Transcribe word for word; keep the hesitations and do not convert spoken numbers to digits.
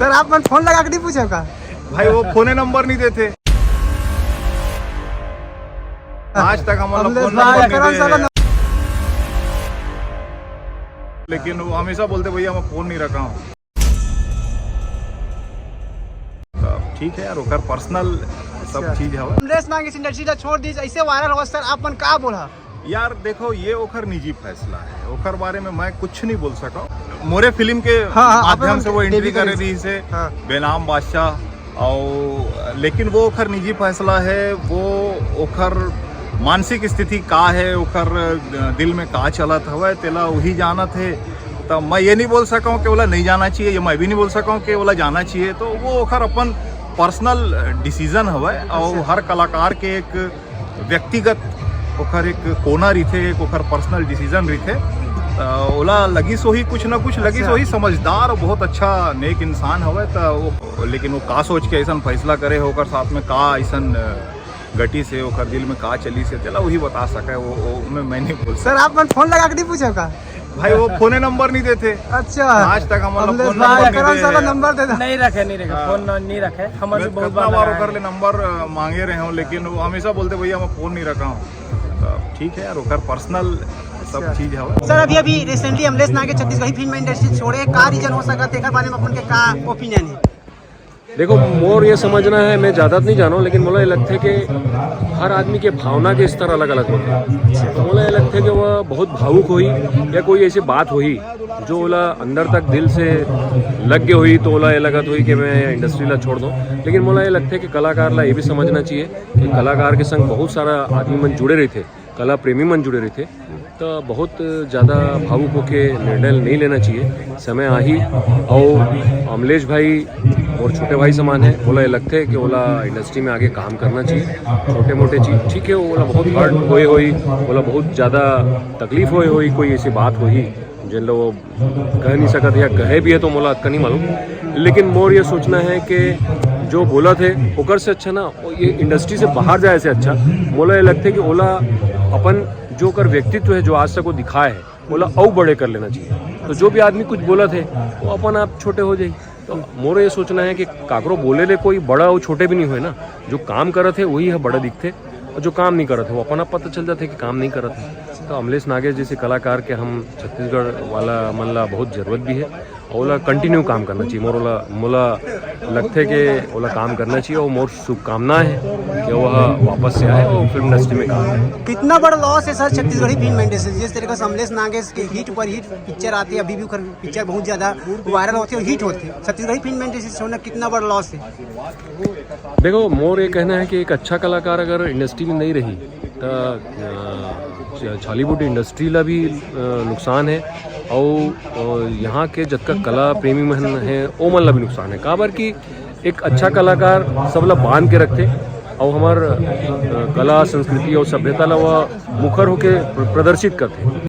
Sir, आप मन phone लगा के नहीं पूछे का? भाई, वो फोने नंबर नहीं देते। आज तक हम लोग अमलेश फोन भाई, नंबर नहीं करण दे साला हैं। लेकिन वो हमेशा बोलते, "भैया, मैं फोन नहीं रखा हूँ।" तो ठीक है यार, ओकर पर्सनल सब अच्छा। चीज हवे। अमलेश नागेश इंडस्ट्री ला छोड़ दी, ऐसे वायरल हो सर, आप मन का बोला? यार देखो, ये ओखर निजी फैसला है, ओखर बारे में मैं कुछ नहीं बोल सका। मोरे फिल्म के हाँ, हाँ, आप माध्यम से वो एंट्री करे रही से हाँ। बेनाम बादशाह, और लेकिन वो ओखर निजी फैसला है, वो ओखर मानसिक स्थिति का है, ओखर दिल में का चलत हवय, तेला वही जानत है। तो मैं ये नहीं बोल सका हूँ कि ओला नहीं जाना चाहिए, ये मैं भी नहीं बोल सका हूँ कि ओला जाना चाहिए। तो वो ओखर अपन पर्सनल डिसीजन हवय, और अच्छा। हर कलाकार के एक व्यक्तिगत ओखर एक कोना रहिथे, एक ओखर पर्सनल डिसीजन रहिथे। अ, ओला लगिस होही कुछ ना कुछ, लगिस अच्छा। होही, समझदार और बहुत अच्छा नेक इंसान हवय। त वो, लेकिन वो का सोच के ऐसन फैसला करे हे, ओकर साथ में का ऐसन, अ, घटिस हे, ओकर दिल में का चलिस हे, तेला वही बता सके, वो, वो मैं, मैं नहीं बोल सर, आप मन फोन लगा के नहीं पूछे का? भाई, वो फोने नंबर नहीं देते। अच्छा। आज तक हम लोग अमलेश फोन भाई, नंबर नहीं करण दे साला हैं। नंबर दे दे। नहीं रखे, नहीं रखे, हाँ। फोन न-, नहीं रखे। हमन मैं भी बहुत कितना बार बार लगाए ओकर ले हैं। नंबर, अ, मांगे रहे हूँ, लेकिन वो हमेशा बोलते, "भैया, मैं फोन नहीं रखा हूँ।" तो ठीक है यार, ओकर पर्सनल सब अच्छा। चीज है। सर, अभी, अभी recently Amlesh Nagesh Chhattisgarhi film industry छोड़े, का रीजन हो सकत हे, एकर बारे में अपन के का ओपिनियन है? देखो, मोर ये समझना है, मैं ज़्यादा तो नहीं जानूँ, लेकिन मोला ये लगथे कि हर आदमी के भावना के स्तर अलग-अलग होथे। तो मोला ये लगथे कि वो बहुत भावुक होही या कोई ऐसी बात होही, जो ओला अंदर तक दिल से लग गे होही, तो ओला ये लगत होही कि मैं इंडस्ट्री ला छोड़ दूँ। लेकिन मोला ये लगथे कि कलाकार ला ये भी समझना चाहिए कि कलाकार के संग बहुत सारा आदमी मन जुड़े रहिथे, कला प्रेमी मन जुड़े रहिथे, तो बहुत ज़्यादा भावुक होके निर्णय नहीं लेना चाहिए। समय आही, और अमलेश भाई मोर छोटे भाई समान है, ओला ये लगथे कि ओला इंडस्ट्री में आगे काम करना चाहिए। छोटे मोटे चीज ठीक है, ओला बहुत हर्ट होए होही, ओला बहुत ज़्यादा तकलीफ होए होही, कोई ऐसी बात होही जेन ला वो कह नहीं सकत या कहे भी है तो मोला अतका नहीं मालूम। लेकिन मोर ये सोचना है कि जो बोलत हे ओकर से अच्छा ना, ये इंडस्ट्री से बाहर जाए से अच्छा मोला ये लगथे कि ओला अपन जो ओकर व्यक्तित्व है, जो आज तक वो दिखाए है, ओला अउ बड़े कर लेना चाहिए। तो जो भी आदमी कुछ बोलत हे, वो अपन आप छोटे हो जाई। तो मोर ये सोचना है कि काकरो बोले ले कोई बड़ा अउ छोटे भी नहीं होए ना, जो काम करत हे वही है बड़ा दिखथे, और जो काम नहीं करत हे वो अपन आप पता चल जाथे कि काम नहीं करत हे। तो अमलेश नागेश जैसे कलाकार के हम छत्तीसगढ़ वाला मन ला बहुत जरूरत भी है, और ओला कंटिन्यू काम करना चाहिए। मोर ओला, मोला लगथे कि ओला काम करना चाहिए, और मोर शुभकामना है कि वह वापस से आए और फिल्म इंडस्ट्री में काम करे। कितना बड़ा लॉस है सर छत्तीसगढ़ी फिल्म इंडस्ट्री, जिस तरीके से अमलेश नागेश के हिट पर हिट पिक्चर आती है, अभी भी ओकर पिक्चर बहुत ज्यादा वायरल होती है, हिट होती है, छत्तीसगढ़ी फिल्म इंडस्ट्री से होना कितना बड़ा लॉस है? देखो, मोर ये कहना है कि एक अच्छा कलाकार अगर इंडस्ट्री में नहीं रही, तो अ, छॉलीवुड इंडस्ट्री ला भी अ, नुकसान है, और अ, यहाँ के जतका कला प्रेमी मन हैं, ओमन ला भी नुकसान है। काबर कि एक अच्छा कलाकार सब ला बांध के रखथे, और हमर अ, कला, संस्कृति और सभ्यता ला वो मुखर होके प्र-, प्रदर्शित करथे।